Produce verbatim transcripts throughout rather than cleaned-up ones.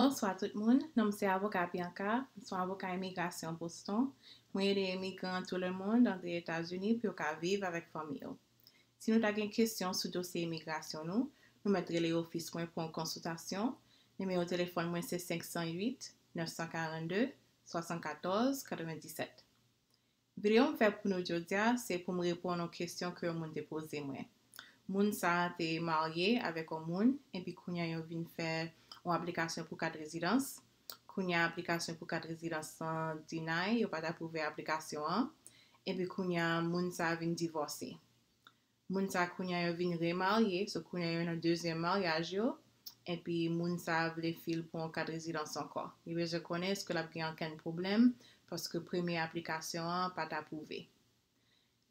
Bonswa tout moun, non m se avoka Bianca, m se yon avoka imigrasyon Boston. Mwen ede imigran tout le monde antre Etazini pou yo ka viv avèk fanmi yo. Si nou ta gen kesyon sou dosye imigrasyon nou, nou mèt rele ofis mwen pou yon konsiltasyon. Nimewo telefòn mwen se senk san uit, nèf san karannde, swasannkatòz katrevenndisèt. Videyo m fè pou nou jodi a, se pou m reponn yon kesyon ke yon moun te poze mwen. Moun sa a te marye avèk yon moun, epi kounye a yo vin fè yon aplikasyon pou kat rezidans. Kounye a aplikasyon pou kat rezidans lan deny, yo pa t apwouve aplikasyon an. Epi kounye a moun sa a vin divòse. Moun sa a kounye a yo vin remarye, so kounye a yo nan dezyèm maryaj yo, epi moun sa a vle fil pou yon kat rezidans ankò. Li bezwen konnen èske l ap gen ankenn pwoblèm, paske premye aplikasyon an pa t apwouve.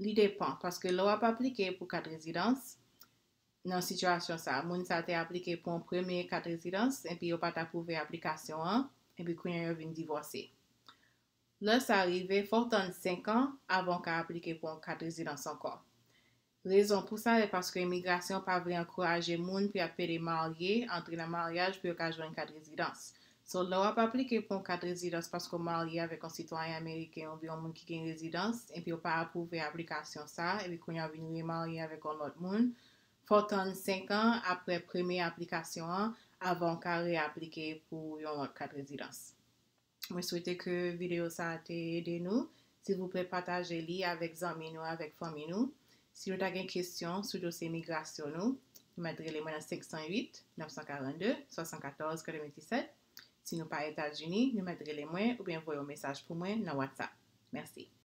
Li depan, paske lè w ap aplike pou kat rezidans, nan sitiyasyon sa a, moun sa a te aplike pou yon premye kat rezidans, epi yo pa t apwouve aplikasyon an, epi kounye a yo vin divòse. Lè sa rive, fò w tann senk an avan w ka aplike pou yon kat rezidans ankò. Rezon pou sa, se paske imigrasyon pa vle ankouraje moun pou y ap pede marye, antre nan maryaj pou yo ka jwenn kat rezidans. So, lè w ap aplike pou yon kat rezidans paske w marye avèk yon sitwayen ameriken oubyen yon moun ki gen rezidans, epi yo pa apwouve aplikasyon sa, epi kounye a w vin remarye avèk yon lòt moun, fò w tann senk an apre premye aplikasyon an avan w ka reaplike pou yon lòt kat rezidans. Mwen swete ke videyo sa a te ede nou. Silvouplè, pataje li avèk zanmi nou, avèk fanmi nou. Si nou ta gen kesyon sou dosye imigrasyon nou, nou mèt rele mwen nan senk san uit, nèf san karannde, swasannkatòz katrevenndisèt. Si nou pa Etazini, nou mèt rele mwen oubyen voye yon mesaj pou mwen nan WhatsApp. Mèsi.